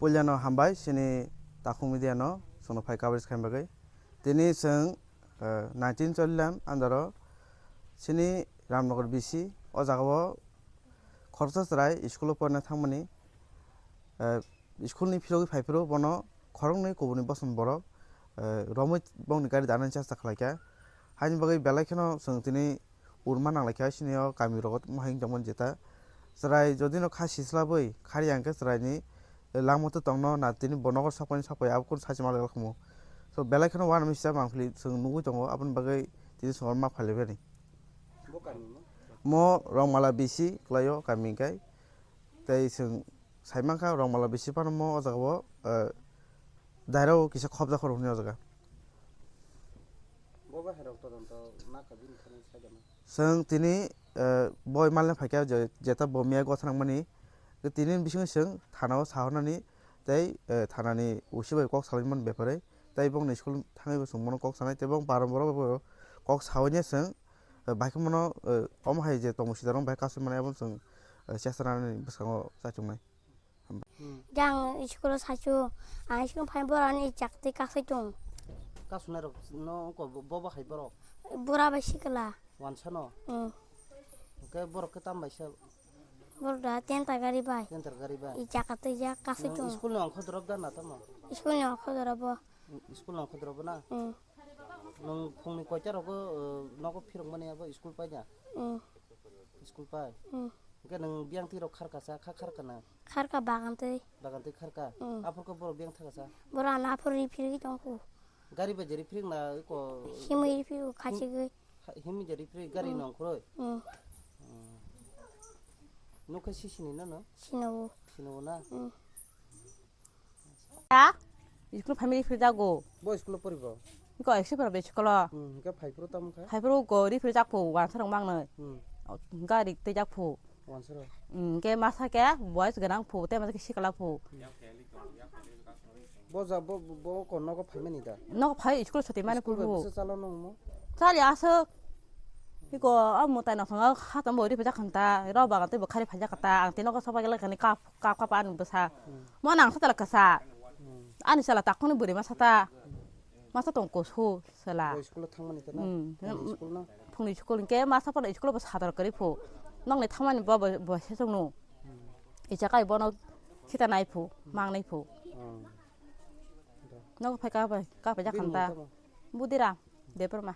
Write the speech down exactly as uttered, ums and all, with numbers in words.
Puilano hambai chini Takhuk Media no chwngno phai coverage khaina bagwi. Tini chwng, eh, nineteen Cholilam andaro chini Ramnagar B C o jagao khoroksa chwrai school o porna thangmani, eh, school ni phirogwi phai phuru bono khoroknwi kubuni bosong borok, eh, romwi bongni gari danani chesta khlaikha. Haini bagwi belai kheno chwng tini urma nanglaikha, sini o kami rogo tongma hai wngtongmani jeta. Chwrai jodi no kha sislabwi khari ang khe chwraini langma to tongno na tini bo nogo sokphaini sokphai abo kunu sachi malai khamu. So belai kheno uanamisa mangpili chwng nugwi tongo, aboni bagwi tini chwng oro ma phailaibani. Bo kami mo? Mo Rongmala B C kwlaio kami hwnkhe. Tei chwng saimankha Rongmala B C phano mo o jagao, eh, dairao kisa khobjak khoro hwnwi o jaga. Bo bahairok todonto nakha bini thani saidano. Chwng tini, eh, boi malni phaikha je, jeta bo miya gotha nangmani. Tini bisingo chwng thanao sahornani tei, eh, thanani usi bai kok salaimani bepare. Tei bongni school thangwi bo chwng bono kok sanai tei bong baromboro bo kok saui chwng, eh, bai khe bono, eh, omo hai je tongmung sida rok bai kasu mani abo chwng, eh, chesta nanani bwskango chachuknai. Hmm. Jang school o saichu, ang school phai borok ani chak tei kasui tung. Kasunai rok no ko bo, bo hai borok? Bura bai sikla. Wansano? Hmm. Hwnkhe borok khe tam bai sa? Borok da tenta gari bai. Tenta gari bai. I chaka tei jak kasui tung. School ni ongkho drop da na tamo? School ni ongkho drop bo. School ni ongkho drop bo na? Hmm. Nwng phungni koita rogo, eh, nogo phirok mani abo school pai na? Hmm. School pai? Hmm. Hwnkhe nwng biyang twi rok kharka sa, kha kharka na? Kharka bagan twi. Bagan twi kharka? Hmm. Aphur khe borok biyang thaka sa? Borok ano aphur ri phirwi tongkhu. Gari bai je ri phiring na eko? Himwi ri phirwi khachigwi. Himwi je ri phirwi gari nong khuroi? Hmm. Hmm. Nokhe si sini na no? Sino. Sino na? Hmm. Ha? School family phir jago. Bo school poribo? Ko ekse pora be school. Hmm, hingke phai phuru tamo kha? Phai phuru go ri phir jakpo, wansa rok mangnoi. Hmm. Gari tei jakpo. Wansa rok? Hmm, ke masa ke boys ganang po, te masa ke sikla po. Bo ja, bo, bo, bo ko nogo phaimani da? Nogo phai school soti mani purbo. School bai bwsa chalo nongmo? Chali aswk. Iko, a mutai nok thangma khatam bo ri phai jakhanta, rok bagan tei bo khari phai jakhanta, ang tei nogo soba gele kani kap, kap, kap ani bwsa. Hmm. Mo nang sa tala kasa. Hmm. Ani sala takoni bwrwi masa ta. Masa tong kosu sala. Bo school o thangmani ta na? Hmm. Phungni school na? Phungni school hingke masa phano school bo sadar kwrwi phu. Nokni thangmani bo, bo, bo sesongno. Hmm. Icha kai bono khita nai phu, mang nai phu. Hmm. Nogo phai ka bai, ka phai jakhanta. Bini mung tamo? Budira, Debbarma.